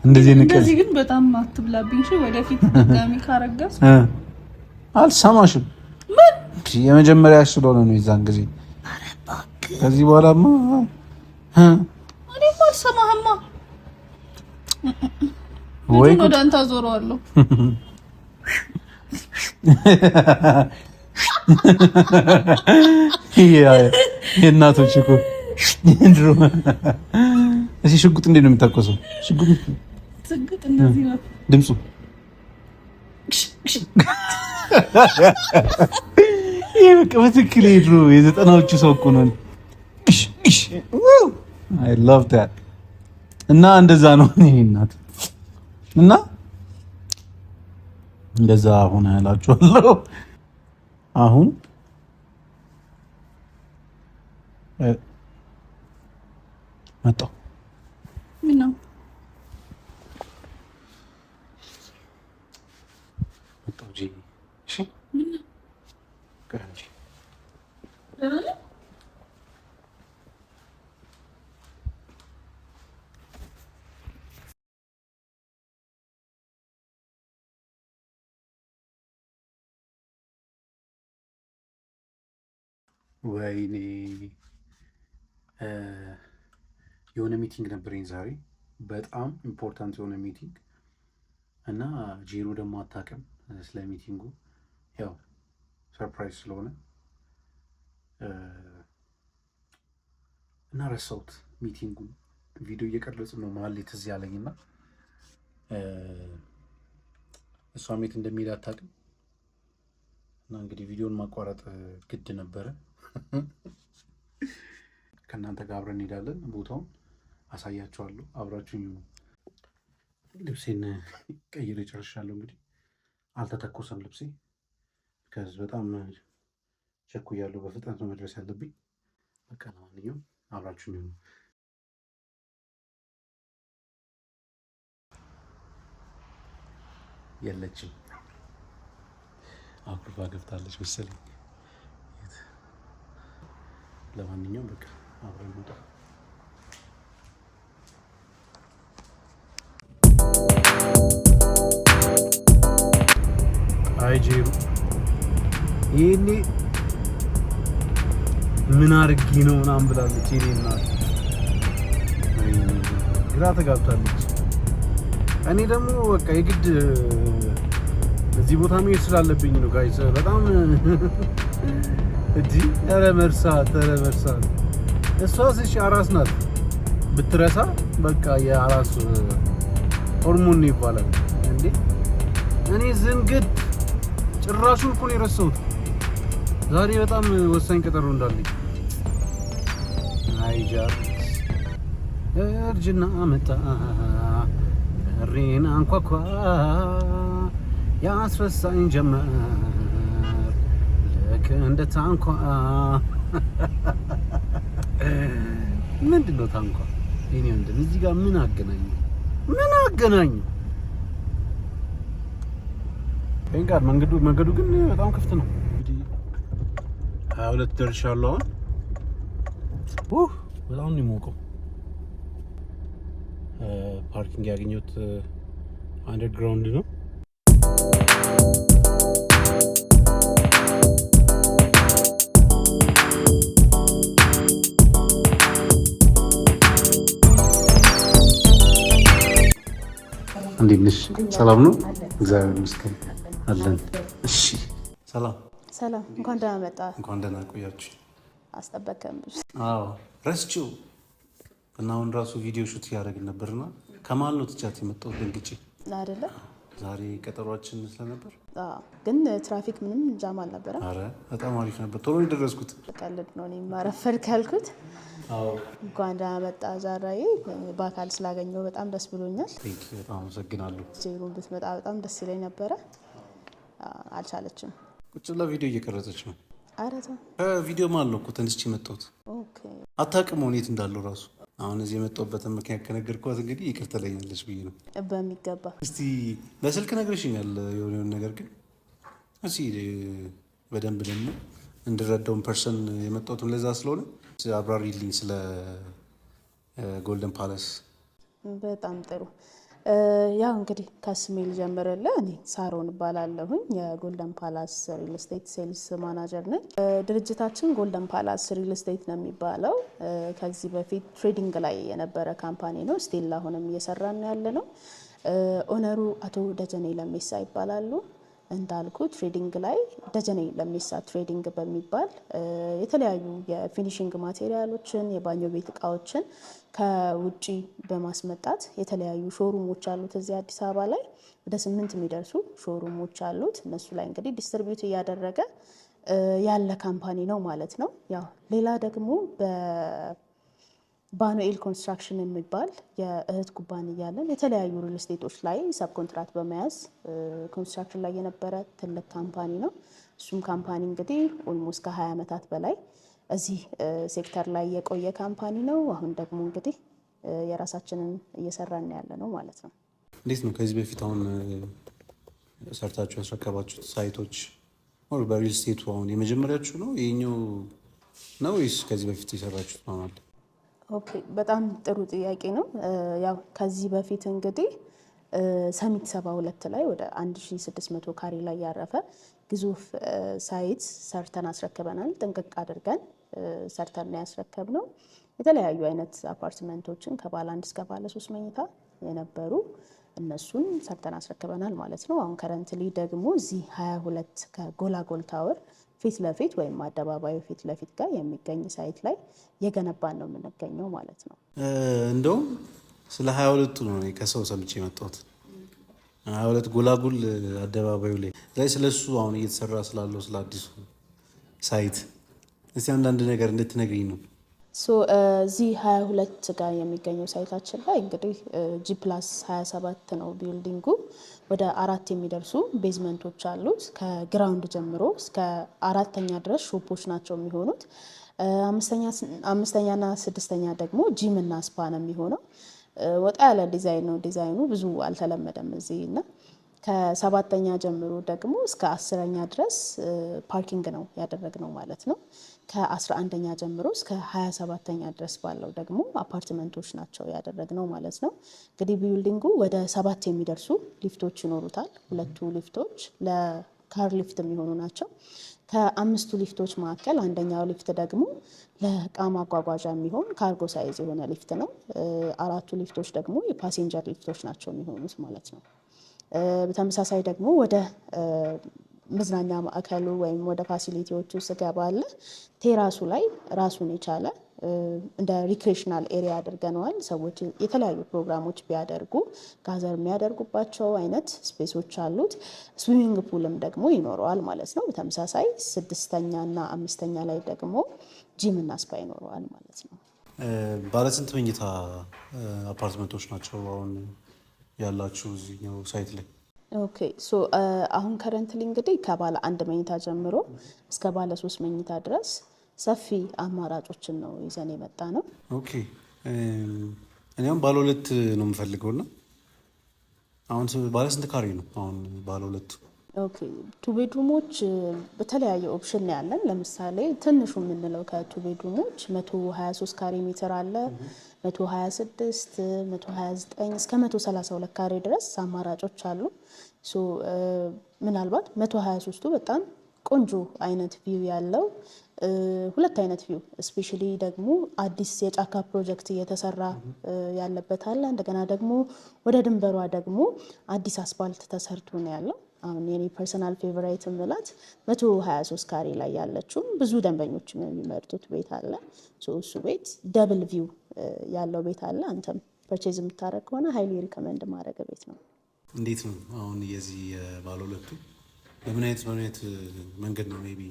እንደዚህ ነው ቀልዴ። እንደዚህ ግን በጣም አትብላብኝ እሺ። ወደፊት ድጋሚ ካረገዝኩ አልሰማሽም። ምን የመጀመሪያ ስለሆነ ነው የዛን ጊዜ። ከዚህ በኋላማ እኔማ አልሰማህማ። ወይ ወደ አንተ አዞረዋለሁ። የእናቶች እኮ ድሮ። እሺ ሽጉጥ እንዴት ነው የሚታኮሰው? ሽጉጥ እንደዚህ ነው ድምፁ። ይሄ በቃ በትክክል የድሮ የዘጠናዎቹ ሰው እኮ ነው። I love that። እና እንደዛ ነው እኔ እናት እና እንደዛ ሆነ እላችኋለሁ። አሁን መጣሁ። ምነው መጣሁ? እሺ ወይኔ የሆነ meeting ነበረኝ ዛሬ፣ በጣም important የሆነ meeting እና ጄሮ ደግሞ አታውቅም ስለ meeting ኡ፣ ያው surprise ስለሆነ እና ረሳሁት meeting ኡን። ቪዲዮ እየቀረጽን ነው መሀል ላይ ትዝ ያለኝ እና እሷም የት እንደሚሄድ አታውቅም እና እንግዲህ ቪዲዮን ማቋረጥ ግድ ነበረ። ከእናንተ ጋር አብረን እንሄዳለን። ቦታውን አሳያችኋለሁ። አብራችሁኝ ነው። ልብሴን ቀይሬ ጨርሻለሁ። እንግዲህ አልተተኮሰም ልብሴ ከዚህ በጣም ቸኩያለሁ። በፍጥነት ነው መድረስ ያለብኝ። በቃ ለማንኛውም አብራችሁኝ ነው። የለችም፣ አኩርፋ ገብታለች መሰለኝ። ለማንኛውም በቃ አብረን እንውጣ። አይ ጄሩ ይሄኔ ምን አድርጊ ነው ምናምን ብላለች። የእኔ እናት ግራ ተጋብታለች። እኔ ደግሞ በቃ የግድ እዚህ ቦታ መሄድ ስላለብኝ ነው guys። በጣም እዲ ኧረ መርሳት፣ ኧረ መርሳት። እሷስ እሺ አራስ ናት ብትረሳ በቃ የአራስ ሆርሞን ነው ይባላል እንዴ። እኔ ዝንግድ ጭራሹን እኮ ነው የረሳሁት። ዛሬ በጣም ወሳኝ ቀጠሮ እንዳለኝ። አይ ጃርስ እርጅና አመጣ በሬን አንኳኳ ያስረሳኝ ጀመር ልክ እንደ ታንኳ። ምንድን ነው ታንኳ? የእኔ ወንድም እዚህ ጋር ምን አገናኘ? ምን አገናኘ? ጋር መንገዱ ግን በጣም ክፍት ነው። እንግዲህ 22 ደርሻለሁ አሁን። በጣም ነው የሚሞቀው። Parking ያገኘሁት underground ነው። እንዴት ነሽ? ሰላም ነው? እግዚአብሔር ይመስገን አለን። እሺ፣ ሰላም ሰላም። እንኳን ደህና መጣ። እንኳን ደህና ቆያችሁ። አስጠበቀም ብዙ። አዎ ረስቼው እና አሁን ራሱ ቪዲዮ shoot እያደረግን ነበርና ከመሀል ነው ትቻት የመጣሁት ደንግጬ። አይደለ ዛሬ ቀጠሯችን ስለነበር ግን ትራፊክ ምንም jam አልነበረም። አረ በጣም አሪፍ ነበር። ቶሎ የደረስኩት። ቀልድ ነው እኔ ማረፈድ ካልኩት። እንኳን ደህና መጣ ዛራዬ። በአካል ስላገኘው በጣም ደስ ብሎኛል። Thank you፣ በጣም አመሰግናለሁ። ጄሩን ብትመጣ በጣም ደስ ይለኝ ነበረ፣ አልቻለችም። ቁጭ ብላ ቪዲዮ እየቀረጸች ነው። ኧረ ተው። ቪዲዮ መሀል ነው እኮ ተነስቼ የመጣሁት። Okay አታውቅም የት እንዳለው ራሱ። አሁን እዚህ የመጣሁበትን ምክንያት ከነገርኳት እንግዲህ ይቅር ትለኛለች ብዬ ነው። በሚገባ። እስቲ በስልክ ነግረሽኛል የሆነ የሆነ ነገር፣ ግን እስቲ በደንብ ደግሞ እንድረዳውን person የመጣሁትም ለዛ ስለሆነ አብራሪልኝ ስለ ጎልደን ፓላስ። በጣም ጥሩ። ያው እንግዲህ ከስሜ ልጀምርልህ። እኔ ሳሮን እባላለሁኝ፣ የጎልደን ፓላስ ሪል ስቴት sales manager ነኝ። ድርጅታችን ጎልደን ፓላስ ሪል ስቴት ነው የሚባለው። ከዚህ በፊት trading ላይ የነበረ company ነው። Still አሁንም እየሰራን ያለ ነው። Owner ኡ አቶ ደጀኔ ለሜሳ ይባላሉ። እንዳልኩ trading ላይ ደጀኔ ለሜሳ ትሬዲንግ በሚባል የተለያዩ የ finishing material ኦችን፣ የባኞ ቤት እቃዎችን ከውጪ በማስመጣት የተለያዩ showroom ኦች አሉት። እዚህ አዲስ አበባ ላይ ወደ 8 የሚደርሱ showroom ኦች አሉት። እነሱ ላይ እንግዲህ distribute እያደረገ ያለ company ነው ማለት ነው። ያው ሌላ ደግሞ ባኑኤል ኮንስትራክሽን የሚባል የእህት ኩባንያ አለን። የተለያዩ ሪል ስቴቶች ላይ sub contract በመያዝ construction ላይ የነበረ ትልቅ company ነው። እሱም company እንግዲህ almost ከ20 ዓመታት በላይ እዚህ ሴክተር ላይ የቆየ company ነው። አሁን ደግሞ እንግዲህ የራሳችንን እየሰራን ያለ ነው ማለት ነው። እንዴት ነው ከዚህ በፊት አሁን ሰርታችሁ ያስረከባችሁት site ኦች በሪል ስቴቱ አሁን የመጀመሪያችሁ ነው ይሄኛው ነው ወይስ ከዚህ በፊት የሰራችሁት ነው? Okay፣ በጣም ጥሩ ጥያቄ ነው። ያው ከዚህ በፊት እንግዲህ ሰሚት 72 ላይ ወደ 1600 ካሬ ላይ ያረፈ ግዙፍ site ሰርተን አስረክበናል። ጥንቅቅ አድርገን ሰርተን ነው ያስረከብነው። የተለያዩ አይነት አፓርትመንቶችን ከባለ አንድ እስከ ባለ ሶስት መኝታ የነበሩ እነሱን ሰርተን አስረክበናል ማለት ነው። አሁን currently ደግሞ እዚህ 22 ከጎላጎል ታወር ፊት ለፊት ወይም አደባባዩ ፊት ለፊት ጋር የሚገኝ site ላይ እየገነባን ነው የምንገኘው ማለት ነው። እንደውም ስለ 22ቱ ነው እኔ ከሰው ሰምቼ የመጣሁት። 22 ጎላጉል አደባባዩ ላይ ስለ እሱ አሁን እየተሰራ ስላለው ስለ አዲሱ site እስቲ አንዳንድ ነገር እንድትነግሪኝ ነው። እዚህ 22 ጋር የሚገኘው site ኣችን ላይ እንግዲህ G+27 ነው building ኡ። ወደ 4 የሚደርሱ basement ኦች አሉት። ከ ground ጀምሮ እስከ አራተኛ ድረስ shop ኦች ናቸው የሚሆኑት። አምስተኛና ስድስተኛ ደግሞ ጂም እና spa ነው የሚሆነው። ወጣ ያለ ዲዛይን ነው። ዲዛይኑ ብዙ አልተለመደም እዚህ እና ከሰባተኛ ጀምሮ ደግሞ እስከ 10ኛ ድረስ parking ነው ያደረግነው ማለት ነው። ከ11ኛ ጀምሮ እስከ 27ኛ ድረስ ባለው ደግሞ አፓርትመንቶች ናቸው ያደረግነው ማለት ነው። እንግዲህ building ኡ ወደ 7 የሚደርሱ ሊፍቶች ይኖሩታል። 2ቱ ሊፍቶች ለ car lift የሚሆኑ ናቸው። ከ5ቱ ሊፍቶች መካከል አንደኛው ሊፍት ደግሞ ለእቃ ማጓጓዣ የሚሆን cargo size የሆነ ሊፍት ነው። 4ቱ ሊፍቶች ደግሞ የ passenger ሊፍቶች ናቸው የሚሆኑት ማለት ነው። በተመሳሳይ ደግሞ ወደ መዝናኛ ማዕከሉ ወይም ወደ facility ዎቹ ስገባ አለ terrace ኡ ላይ ራሱን የቻለ እንደ recreational area አድርገነዋል። ሰዎች የተለያዩ ፕሮግራሞች ቢያደርጉ gather የሚያደርጉባቸው አይነት space ኦች አሉት። Swimming pool ም ደግሞ ይኖረዋል ማለት ነው። በተመሳሳይ 6ኛ እና 5ኛ ላይ ደግሞ ጂም እና spa ይኖረዋል ማለት ነው። ባለ ስንት መኝታ አፓርትመንቶች ናቸው አሁን ያላችሁ እዚህኛው site ላይ? Okay, so አሁን currently እንግዲህ ከባለ አንድ መኝታ ጀምሮ እስከ ባለ ሶስት መኝታ ድረስ ሰፊ አማራጮችን ነው ይዘን የመጣነው። Okay, እኔ አሁን ባለ ሁለት ነው የምፈልገው እና አሁን ባለ ስንት ካሬ ነው አሁን ባለ ሁለት? Okay, two bedroom ኦች በተለያየ option ነው ያለን። ለምሳሌ ትንሹ የምንለው ከ two bedroom ኦች 123 ካሬ ሜትር አለ፣ 126፣ 129 እስከ 132 ካሬ ድረስ አማራጮች አሉ። So ምናልባት 123ቱ በጣም ቆንጆ አይነት view ያለው፣ ሁለት አይነት view፣ especially ደግሞ አዲስ የጫካ ፕሮጀክት እየተሰራ ያለበት አለ። እንደገና ደግሞ ወደ ድንበሯ ደግሞ አዲስ አስፋልት ተሰርቶ ነው ያለው። አሁን የኔ personal favorite የምላት 123 ካሬ ላይ ያለችውም ብዙ ደንበኞችም የሚመርጡት ቤት አለ። እሱ ቤት double view ያለው ቤት አለ። አንተም purchase የምታደርግ ከሆነ highly recommend ማድረግ ቤት ነው። እንዴት ነው አሁን የዚህ ባለ ሁለቱ በምን አይነት መንገድ ነው maybe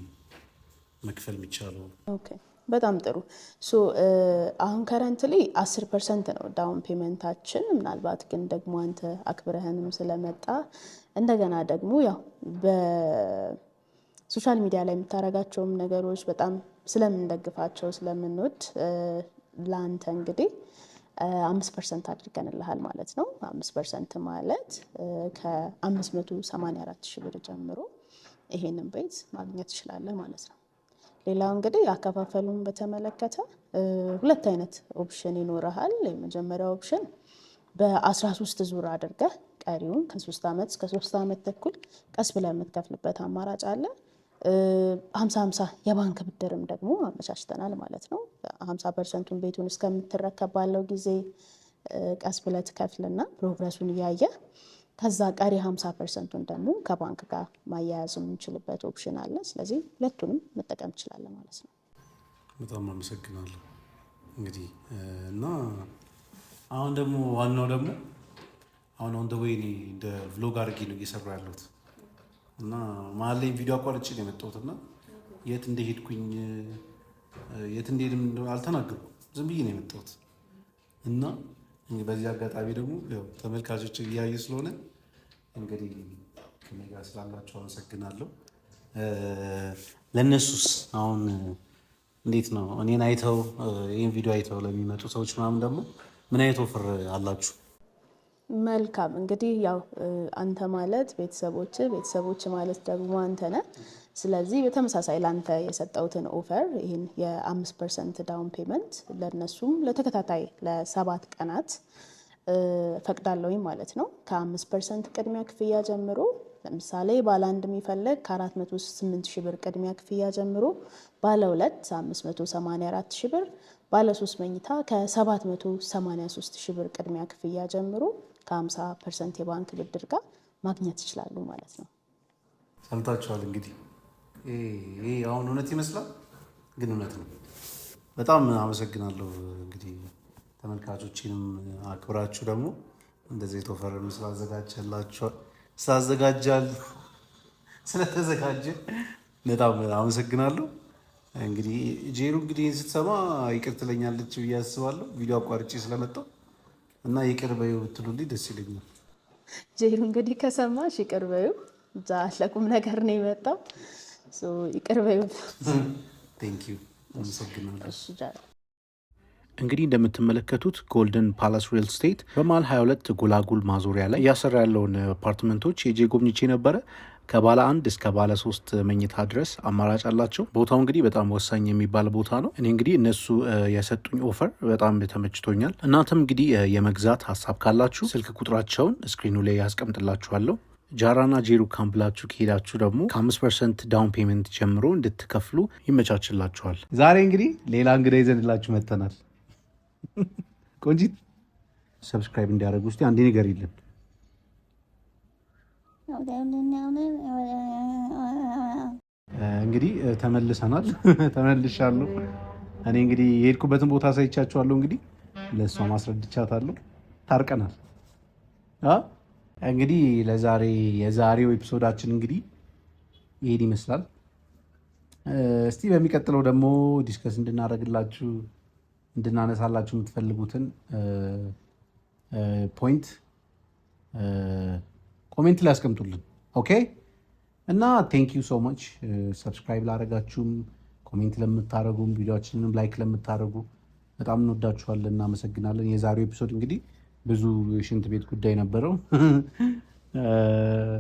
መክፈል የሚቻለው? Okay, በጣም ጥሩ። So አሁን currently 10% ነው down payment ኣችን። ምናልባት ግን ደግሞ አንተ አክብረህንም ስለመጣ እንደገና ደግሞ ያው በ social media ላይ የምታደርጋቸውም ነገሮች በጣም ስለምንደግፋቸው ስለምንወድ ለአንተ እንግዲህ 5% አድርገንልሃል ማለት ነው። 5% ማለት ከ584 ሺህ ብር ጀምሮ ይሄንን ቤት ማግኘት ትችላለህ ማለት ነው። ሌላው እንግዲህ አከፋፈሉን በተመለከተ ሁለት አይነት option ይኖረሃል። የመጀመሪያው option በ13 ዙር አድርገህ ቀሪውን ከ3 ዓመት እስከ 3 ዓመት ተኩል ቀስ ብለህ የምትከፍልበት አማራጭ አለ። 50/50 የባንክ ብድርም ደግሞ አመቻችተናል ማለት ነው። 50% ኡን ቤቱን እስከምትረከብ ባለው ጊዜ ቀስ ብለህ ትከፍልና progress ኡን እያየህ ከዛ ቀሪ 50% ኡን ደግሞ ከባንክ ጋር ማያያዝ የምንችልበት option አለ። ስለዚህ ሁለቱንም መጠቀም ትችላለህ ማለት ነው። በጣም አመሰግናለሁ። እንግዲህ እና አሁን ደግሞ ዋናው ደግሞ አሁን on the way እኔ እንደ vlog አድርጌ ነው እየሰራሁ ያለሁት እና መሀል ላይ ቪዲዮ አቋርጬ ነው የመጣሁት እና የት እንደሄድኩኝ የት እንደሄድም አልተናገርኩም። ዝም ብዬ ነው የመጣሁት እና በዚህ አጋጣሚ ደግሞ ያው ተመልካቾች እያዩ ስለሆነ እንግዲህ ከእኔ ጋር ስላላቸው አመሰግናለሁ። ለእነሱስ አሁን እንዴት ነው እኔን አይተው ይህን ቪዲዮ አይተው ለሚመጡ ሰዎች ምናምን ደግሞ ምን አይነት offer አላችሁ? መልካም፣ እንግዲህ ያው አንተ ማለት ቤተሰቦች፣ ቤተሰቦች ማለት ደግሞ አንተ ነህ። ስለዚህ በተመሳሳይ ለአንተ የሰጠሁትን offer ይህን የ5% down payment ለእነሱም ለተከታታይ ለ7 ቀናት ፈቅዳለሁኝ ማለት ነው። ከ5% ቅድሚያ ክፍያ ጀምሮ፣ ለምሳሌ ባለ አንድ የሚፈልግ ከ408 ሺህ ብር ቅድሚያ ክፍያ ጀምሮ፣ ባለ ሁለት 584 ሺህ ብር፣ ባለ ሶስት መኝታ ከ783 ሺህ ብር ቅድሚያ ክፍያ ጀምሮ ከ50% የባንክ ብድር ጋር ማግኘት ይችላሉ ማለት ነው። ሰምታችኋል እንግዲህ፣ ይሄ አሁን እውነት ይመስላል፣ ግን እውነት ነው። በጣም አመሰግናለሁ። እንግዲህ ተመልካቾችንም አክብራችሁ ደግሞ እንደዚህ የተ offer ም ስላዘጋጀላችሁ ስላዘጋጃል ስለተዘጋጀ በጣም አመሰግናለሁ። እንግዲህ ጄሩ እንግዲህ ስትሰማ ይቅር ትለኛለች ብዬ አስባለሁ። ቪዲዮ አቋርጬ ስለመጣሁ እና ይቅር በይው ብትሉልኝ ደስ ይለኛል። ጄሩ እንግዲህ ከሰማሽ ይቅር በይው። እዛ ለቁም ነገር ነው የመጣው። ይቅር በይው። Thank you፣ አመሰግናለሁ። እሺ። እንግዲህ እንደምትመለከቱት ጎልደን ፓላስ ሪል ስቴት በመሃል 22 ጎላጉል ማዞሪያ ላይ እያሰራ ያለውን አፓርትመንቶች ሄጄ ጎብኝቼ ነበረ። ከባለ አንድ እስከ ባለ ሶስት መኝታ ድረስ አማራጭ አላቸው። ቦታው እንግዲህ በጣም ወሳኝ የሚባል ቦታ ነው። እኔ እንግዲህ እነሱ የሰጡኝ offer በጣም ተመችቶኛል። እናንተም እንግዲህ የመግዛት ሀሳብ ካላችሁ ስልክ ቁጥራቸውን screen ኑ ላይ ያስቀምጥላችኋለሁ። ጃራና ጄሩ ካምፕ ብላችሁ ከሄዳችሁ ደግሞ ከ5% down payment ጀምሮ እንድትከፍሉ ይመቻችላችኋል። ዛሬ እንግዲህ ሌላ እንግዳ ይዘንላችሁ መጥተናል። ቆንጂት subscribe እንዲያደርጉ ውስጥ አንዴ ነገር የለም። እንግዲህ ተመልሰናል። ተመልሻለሁ። እኔ እንግዲህ የሄድኩበትን ቦታ አሳይቻችኋለሁ። እንግዲህ ለእሷ ማስረድቻታለሁ። ታርቀናል። እንግዲህ ለዛሬ የዛሬው episode ኣችን እንግዲህ ይሄን ይመስላል። እስቲ በሚቀጥለው ደግሞ discuss እንድናደርግላችሁ እንድናነሳላችሁ የምትፈልጉትን point Comment ላይ አስቀምጡልን። Okay፣ እና thank you so much subscribe ላደረጋችሁም፣ comment ለምታደረጉም፣ ቪዲዮችንንም like ለምታደረጉ በጣም እንወዳችኋለን፣ እናመሰግናለን። የዛሬው episode እንግዲህ ብዙ የሽንት ቤት ጉዳይ ነበረው።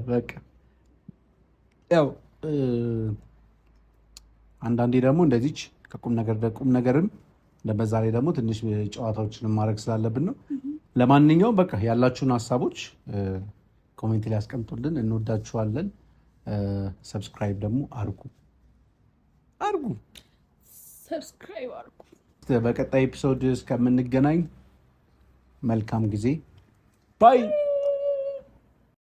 በቃ ያው አንዳንዴ ደግሞ እንደዚች ከቁም ነገር ቁም ነገርም በዛ ላይ ደግሞ ትንሽ ጨዋታዎችን ማድረግ ስላለብን ነው። ለማንኛውም በቃ ያላችሁን ሀሳቦች comment ላይ ያስቀምጡልን። እንወዳችኋለን። Subscribe ደግሞ አርጉ አርጉ፣ Subscribe አርጉ። በቀጣይ episode እስከምንገናኝ መልካም ጊዜ፣ bye።